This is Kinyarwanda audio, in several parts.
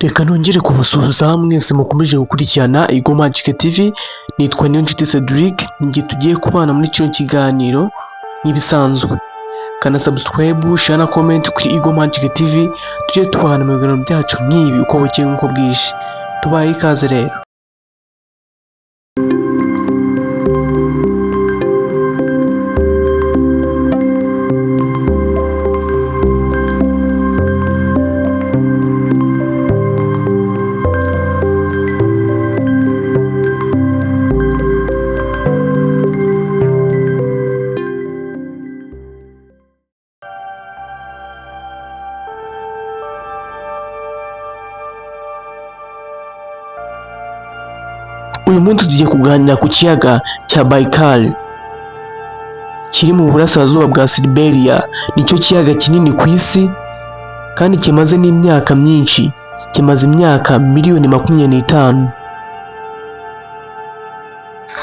Reka nongere kubasuhuza mwese mukomeje gukurikirana Igo Magic TV. Nitwa Niyonshuti Cedric, ninjye tugiye kubana muri kino kiganiro nk'ibisanzwe. Kana subscribe, share na comment kuri Igo Magic TV, tujye tubana mu biganiro byacu nk'ibi uko bukeye nk'uko bwije. Tubaye ikaze rero. Uyu munsi tugiye kuganira ku kiyaga cya Baikal kiri mu burasirazuba bwa Siberia. Nicyo kiyaga kinini ku isi kandi kimaze n'imyaka myinshi, kimaze imyaka miliyoni 25.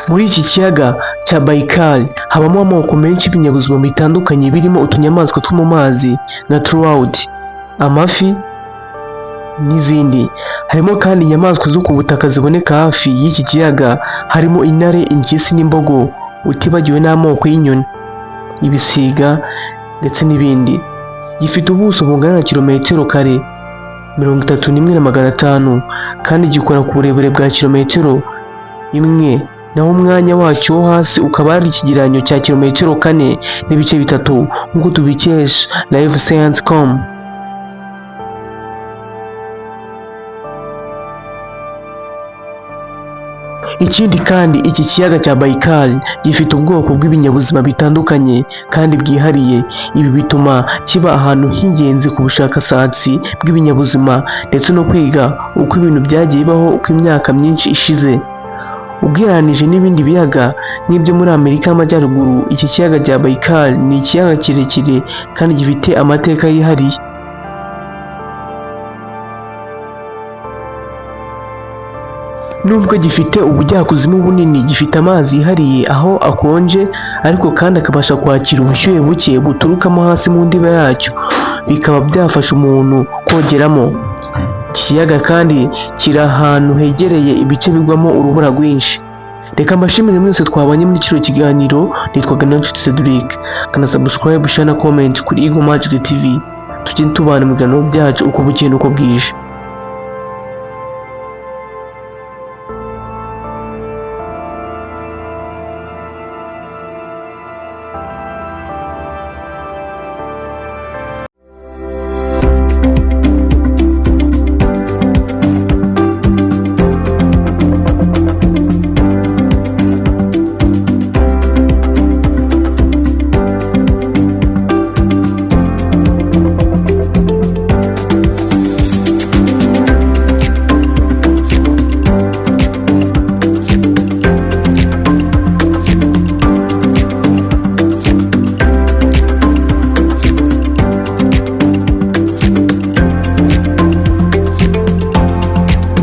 Muri iki kiyaga cya Baikal habamo amoko menshi y'ibinyabuzima bitandukanye, birimo utunyamaswa two mu mazi nka trout, amafi n'izindi. Harimo kandi inyamaswa zo ku butaka ziboneka hafi y'iki kiyaga, harimo intare, impyisi n'imbogo, utibagiwe n'amoko y'inyoni, ibisiga ndetse n'ibindi. Gifite ubuso bungana na kilometero kare 31,500 kandi gikora ku burebure bwa kilometero 1, naho umwanya wacyo wo hasi ukaba ari ikigereranyo cya kilometero 4.3, nk'uko tubikesha Live Science.com. Ikindi kandi, iki kiyaga cya Baikal gifite ubwoko bw'ibinyabuzima bitandukanye kandi bwihariye. Ibi bituma kiba ahantu h'ingenzi ku bushakashatsi bw'ibinyabuzima ndetse no kwiga uko ibintu byagiye bibaho uko imyaka myinshi ishize. Ugereranije n'ibindi biyaga nk'ibyo muri Amerika y'Amajyaruguru, iki kiyaga cya Baikal ni ikiyaga kirekire kandi gifite amateka yihariye. Nubwo gifite ubujyakuzimu bunini, gifite amazi yihariye aho akonje ariko kandi akabasha kwakira ubushyuhe buke buturukamo hasi mu ndiba yacyo, bikaba byafasha umuntu kogeramo. Iki kiyaga kandi kiri ahantu hegereye ibice bigwamo urubura rwinshi. Reka mbashimire mwese twabanye muri kino kiganiro. Nitwaga Niyonshuti Cedric. Kana subscribe, share na comment kuri Igo Magic TV, tujye tubana mu biganiro byacu uko bukeye n'uko bwije.